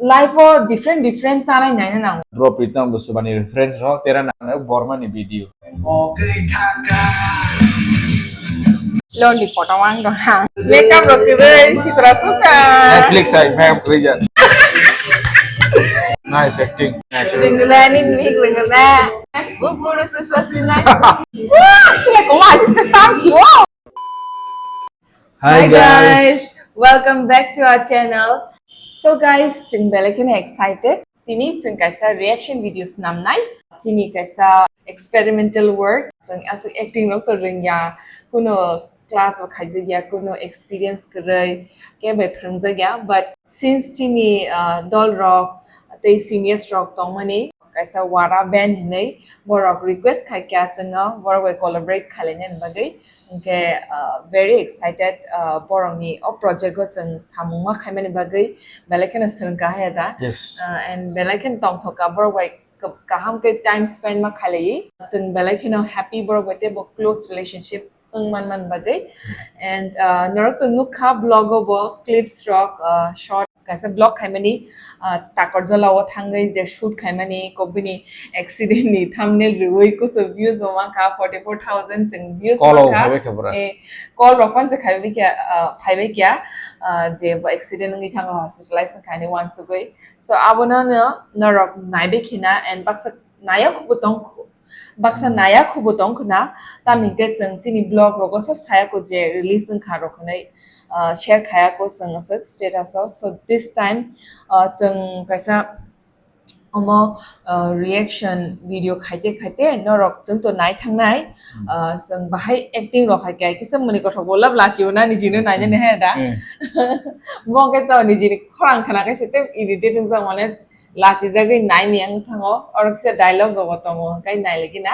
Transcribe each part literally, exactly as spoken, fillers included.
Life o different different chanai naina nango. Bro Pritam Busubani reference rok tera nang Bormani video. Lorni photo mang dong ha. Makeup rok kwrwi sitra sukha. Netflix hai mem krijan. Nice acting. Natural. Ringna ni mik ringna. Bu puru sisa sina. Wah, sila koma aja tam sio. Hi, guys. Welcome back to our channel. So guys, chwng belai kheno excited. Tini chwng kaisa reaction video snamnai. Chini kaisa experimental work. Chwng aswk acting rok to rwngya. Kuno class bo khaijakya, kuno experience kwrwi, kebo phwrwngjakya. But since chini, uh, dol rok tei seniors rok tongmani, kaisa Wara band hinwi borok request khaikha chwngno borok bai collaborate khailainani bagwi. Hinkhe, uh, very excited, uh, borokni o project o chwng samung ma khaimani bagwi belai kheno swrwngkha haya da. Yes. Uh, and belai kheno tongthokha borok bai k-, kaham khe time spend ma khailaiwi. Chwng belai kheno happy borok bai teibo close relationship wng man man bagwi. And, uh, norok to nukha vlog o bo clips rok, uh, short kaisa vlog khaimani, uh, Takarjala o thangwi je shoot khaimani kok bini accident ni thumbnail rwui kusu views bo mankha forty four thousand chwng views mankha. Call rok phaibai kha, uh, phaibai kha, uh, je bo accident wngwi thango hospitalize wngkha hinwi uansugwi. So abono no norok naibai khina and baksa naya khubo tong khu-, baksa naya khubo tong khna, tamni hwnkhe chwng chini vlog rogo sa saya kho je release wngkha rok hinwi, uh, share khaya kho chwng aswk status o. So this time, uh, chwng kaisa omo, uh, reaction video khaite khaite norok chwng to nai thangnai, uh, chwng bahai acting rok hai khe kisa mani kothok bo lab lasi o nani jino nai nani he da. Bo khe to nijini khorang khna khe se te irritate wngjak mane lachijagwi nai miyang thango, oro kisa dialogue rogo tongo, hwnkhe nai lagi na.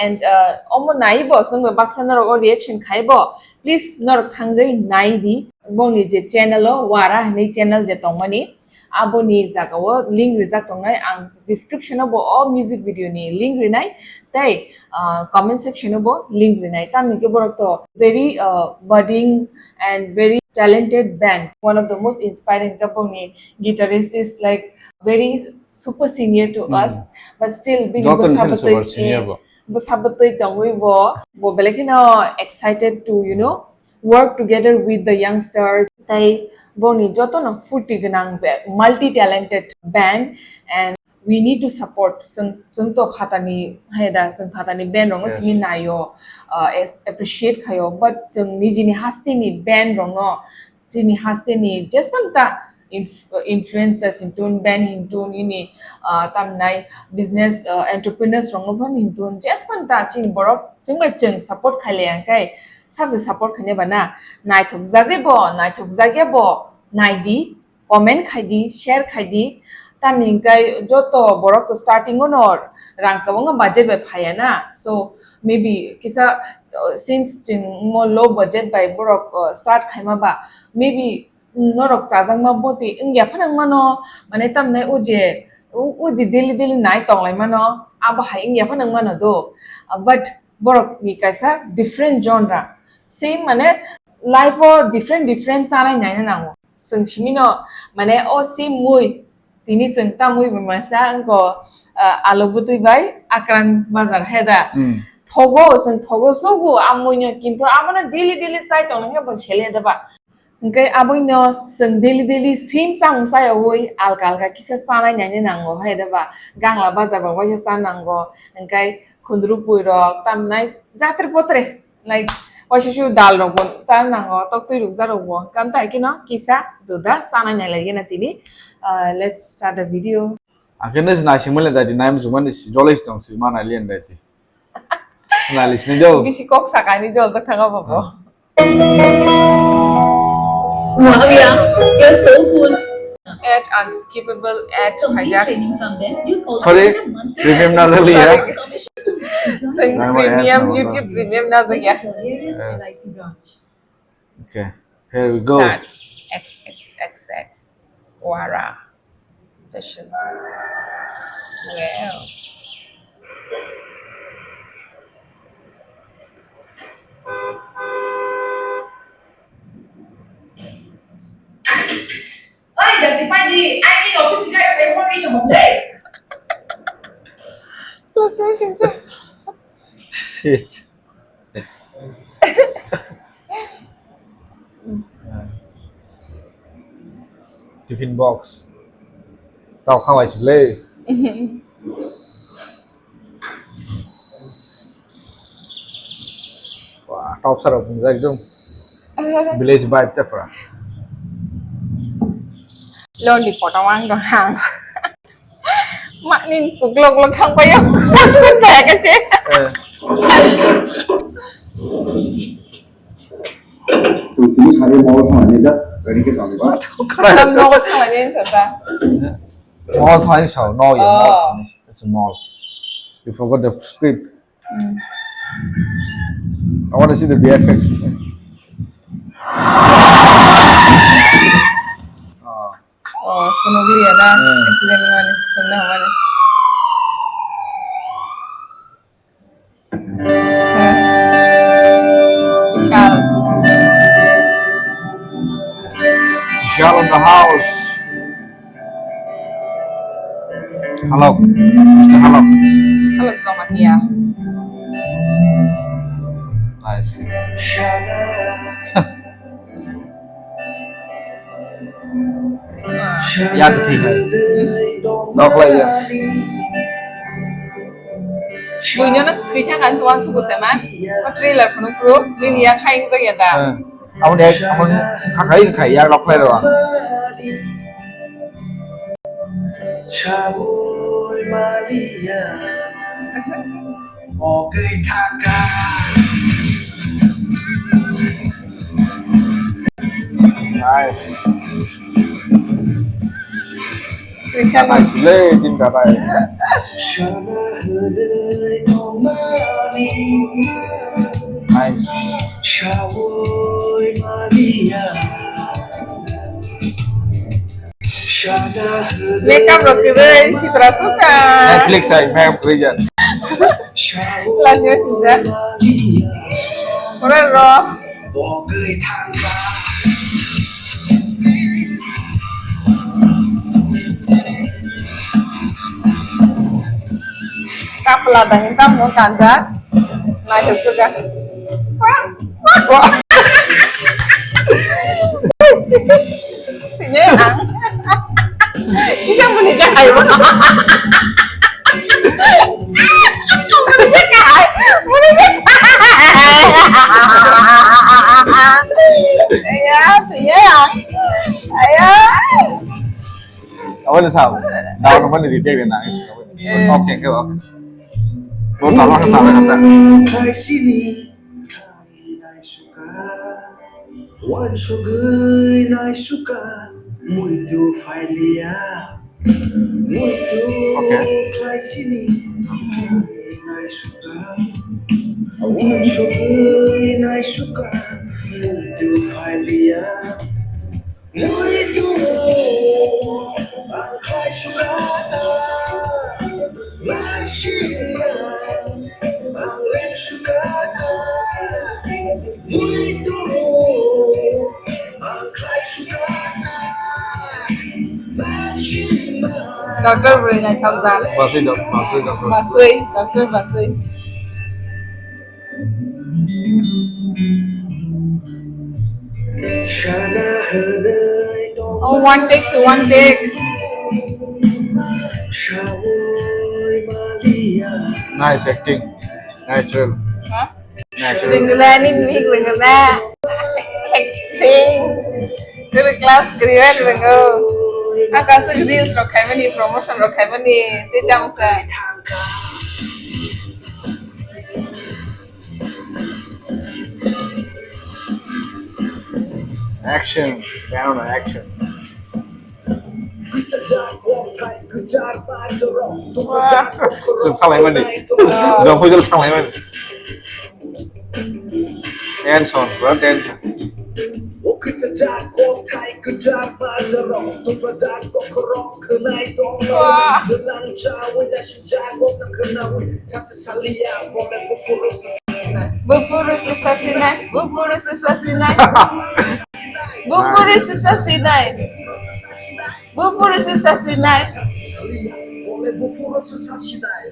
And, uh, omo nai bo, chwng bai baksa norok o reaction khai bo, please norok thangwi nai di. Boni je channel o, Wara hinwi channel je tongmani, aboni jaga o link rijak tongnai, ang description o bo o music video ni link rinai, tei, uh, comment section o bo link rinai. Tamni khe borok to very, uh, budding and very talented band, one of the most inspiring khe bongni guitarist is like very super senior to us, but still bini bwsa bwtwi, eh, bwsa bwtwi tongwi bo, bo belai kheno excited to, you know, work together with the youngsters. Tai bongni jotono furti gwnang be-, multi talented band and we need to support. Chwng, chwng to phatani hai da, chwng phatani band rokno simi naio, uh, as-, appreciate khaio, but chwng nijini hasteni band rokno chini hasteni jespan ta inf-, influencers hintun, band hintun, ini, ah, tamnai business, ah, entrepreneurs rokno phan hintun, jespan ta chini borok chwngbai chwng support khailai ang kai, sabse support khainai ba na, naithok jagwi bo, naithok jagya bo, naidi, comment khaidi, share khaidi, tamni hwnkhe joto borok to starting o no rang kwbangma budget bai phaiya na, so maybe kisa, uh, since chwng mo low budget bai borok, uh, start khaima ba, maybe norok chajakma boti wngya phano wngmano, mane tamni o je, o, o je daily daily nai tonglai mano, abo hai wngya phano wngmano do. Uh, but borok ni kaisa different genre, same mane life o different different chanai naina nango. Chwng simino mane o same mui tini chwng tamwi bai masa wngkho, ah, Alu Bwtwi bai Akran Bazar hai da. Thogo, chwng thogo sogo a muino, kintu abono daily daily chai tongna khe bo sele da ba. Hwnkhe aboino chwng daily daily same chamung chayawi alka alka kisa chanai naina nango hai da ba. Gangla Bazar bo waisa cha nango, hwnkhe khundru pui rok tamnai jatre potre. Like, waisa su dal rok bo chana nango, tok twi rukjak rok bo. Kam tai khe no kisa juda chanai nai lai gana tini. Uh, let's start the video. Akhe nai se naising mole dai di, nai muchung mani si jolai si tong si ma nai lian dai di. Nai li sini jo. Bisi kok sakani jol jak thanga bo bo. Wow, yeah, you're so cool. At unskippable at. Complete hijack. Training from them. You'll also Sorry, get a monthly premium na jali ya. Sorry. Premium YouTube premium na jali ya. Yes. Okay, here we go. Start. X X X X. Wara. Specialties. Well. Oi, ganti padi, I need office Shit. Tiffin box. Tao kha bai chwlwi. Wah, top sir rok wngjak ekdom. Village vibe chapra. Lonely photo ang dong ha. Makni kuklok lok thang payo. Saya kasi. Eh. Tini sari mau sama ni dah, ready ke kami. Kalam nogo thang ni sasa. Mall thani sao, no, yeah, mall thani. It's a mall. You forgot the script. Mm. I want to see the V F X. Ah. Oh, kuno liya na. Hmm. Accident mani, kunna mani. Vishal. Vishal in the house. Hello, Mister Hello. Hello, Zomatia. Nice. Ya, the thing. Dog like ya. Buino na thwi thang kan suan suku seman. Ko trailer phunu phuru, bini ya khaing jagya da. Aboni ek, aboni khakai khai ya lok lai ro. Chawi maliya. Ogwi thangka. Nice. Krishna. Nice, le, Jim Dabai. Shana hwnwi tongmani. Nice. Chawi maliya. Makeup rok kwrwi sitra sukha. Netflix hai makeup kwrwi jan. Lajima sija. Ora ro. Kapla dang tam mo kanja. Naithok sukha. Tini ang. Kisa muni ja hai mo. Muni ja hai. Muni ja hai. Ya, ya. Ayo. Awal sa. Daw naman ni rite na. Okay, okay. Mo sa ka sa ka. Wansugwi naisuka, muitu phailiya. Muitu khlaisini naisuka. Wansugwi naisuka, muitu phailiya. Muitu ang khlaisuka. Doctor bwrwi naithokjak. Baswi doc-, baswi doctor. Baswi, doctor baswi. Oh, one take, so one take. Nice acting. Natural. Huh? Natural. Rwngna ni nik rwngna. Acting. Guru class kriya rwngo. Ang kaisa reels rok khaimani, promotion rok khaimani, tei tamo sa. Action. Down action. Wah. Sung thanglaimani. Dong hujol thanglaimani. Tension, bro, tension. Wah. Buphuru swsa sinai, buphuru swsa sinai. Buphuru swsa sinai. Buphuru swsa sinai. Buphuru se sasidai.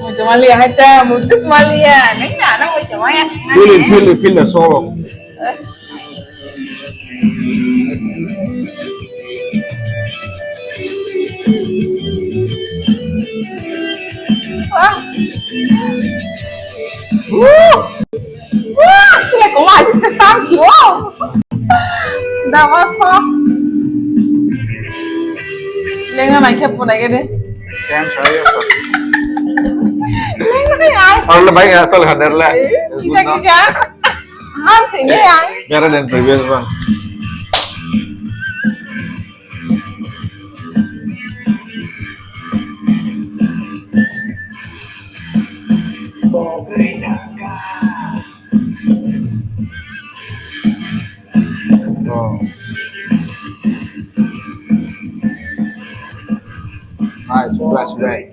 Mutu malia hai ta, mutus malia. Nang na, nang mutu malia. Feel it, feel it, feel the solo. Wah. Wuh. Wuh, sile koma aja tam sio. Dawa sok. Lengna naikhe punai gede. Ten saya. Lengna nai ai. Orle bai asal hader la. Kisa kisa. Han thini ai. Better than previous one. Oh. Nice flashback.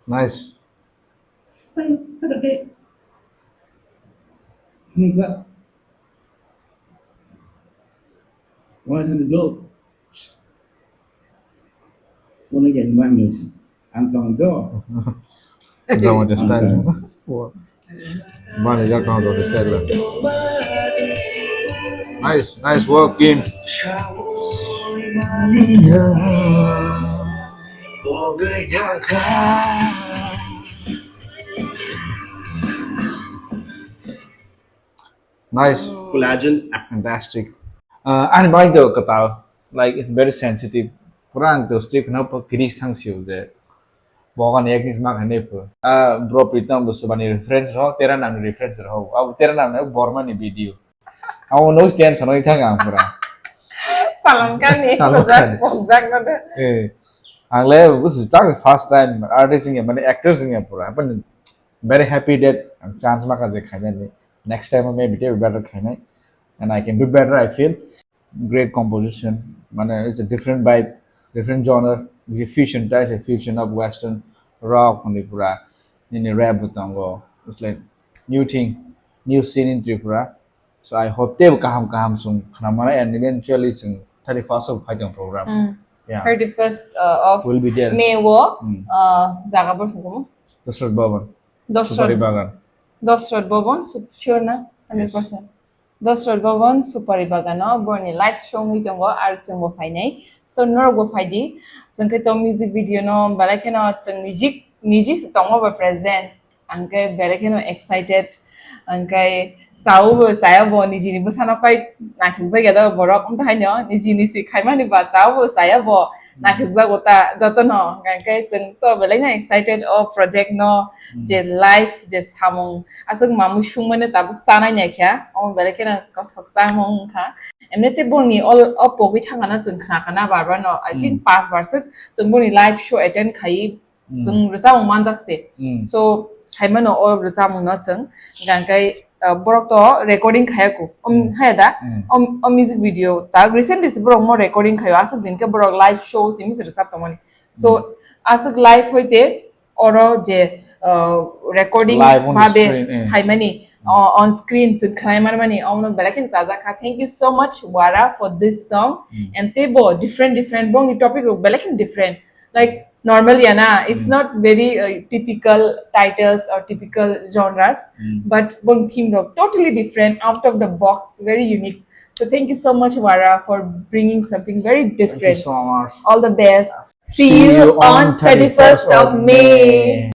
Nice. Why did it go? Wanna get my music. I'm gonna go. Don't understand. Mani jak tong tong sel. Nice, nice work, team. Nice. Collagen. Fantastic. Uh, ani bai do katal, like, it's very sensitive. Pura ang to strip na pa kris thang siu je. Bogan ek nis mak hane pu. Ah, bro Pritam do subani reference ro, tera nam reference ro. Abu tera nam na Borma ni video. Abu no stand sanoi thang ang pura. Salam kani, Salam kani. Bojak, bojak na de. Eh, ang le, this is the first time artist in, mane actors in pura. Apan very happy that ang chance maka je khainai ni. Next time maybe better khainai. And I can do better, I feel. Great composition. Mane, it's a different vibe, different genre. It's a fusion, it's a fusion of Western rock, mane pura. Nini rap bo tongo. It's like new thing, new scene in Tripura. So I hope tei kaham kaham sung khna mano and eventually sung thirty-first of phaitong program. Mm. Yeah. Thirty-first, uh, of Will be there. May wo, Mm. uh, jaga bor sung kumu? Dosrot Bhavan. Dosrot. Supari Bagan. Dosrot Bhavan, su-, sure na? Hundred percent. Yes. Dosrot Bhavan, Supari Bagano, borni live show wngwi tongo, ar chwngbo phainai. So, norokbo phaidi. Chwng khe to music video no, belai kheno chwng niji, niji se tongo bo present. Ang khe belai kheno excited. Ang khe chao bo, chaya bo, nijini bwsano kai naithok jak ya da borok. Wng tong haino, nijini se khaimani ba chao bo, chaya bo, naithok jago ta jotono. Ang khe chwng to belai no excited o project no, Hmm. je live, je samung. Aswk mamwi sungmani tabuk chanai naikha. Omo belai kheno kothok chamung wngkha. Emnete borni ol, o pogwi thangkana chwng khna kana bar bar no. I think Hmm. Pas bar swk chwng borni live show attend khai Hmm. Chwng rwchapmung manjak se. Hmm. So, saimano o rwchapmung no chwng, hingkha khe, uh, borok to recording khaya ku. Om, Hmm. haya da? Hmm. Om, o music video ta recently se borok mo recording khayo. Aswk din khe borok live show simi se rwchap tongmani. So, Hmm. aswk live hoite oro je, uh, recording Live on the babe screen, eh. khaimani, Hmm. uh, on screen chwng khlai manmani, omono belai khe chajak kha. Thank you so much, Wara, for this song. Hmm. And teibo different, different, bongni topic rok belai khe different. Like, normal ya na, it's Mm. not very, uh, typical titles or typical genres, Mm. but bong theme rok totally different, out of the box, very unique. So thank you so much, Wara, for bringing something very Thank you different. so much. All the best. See See you you on on thirty-first of thirty-first of May. May.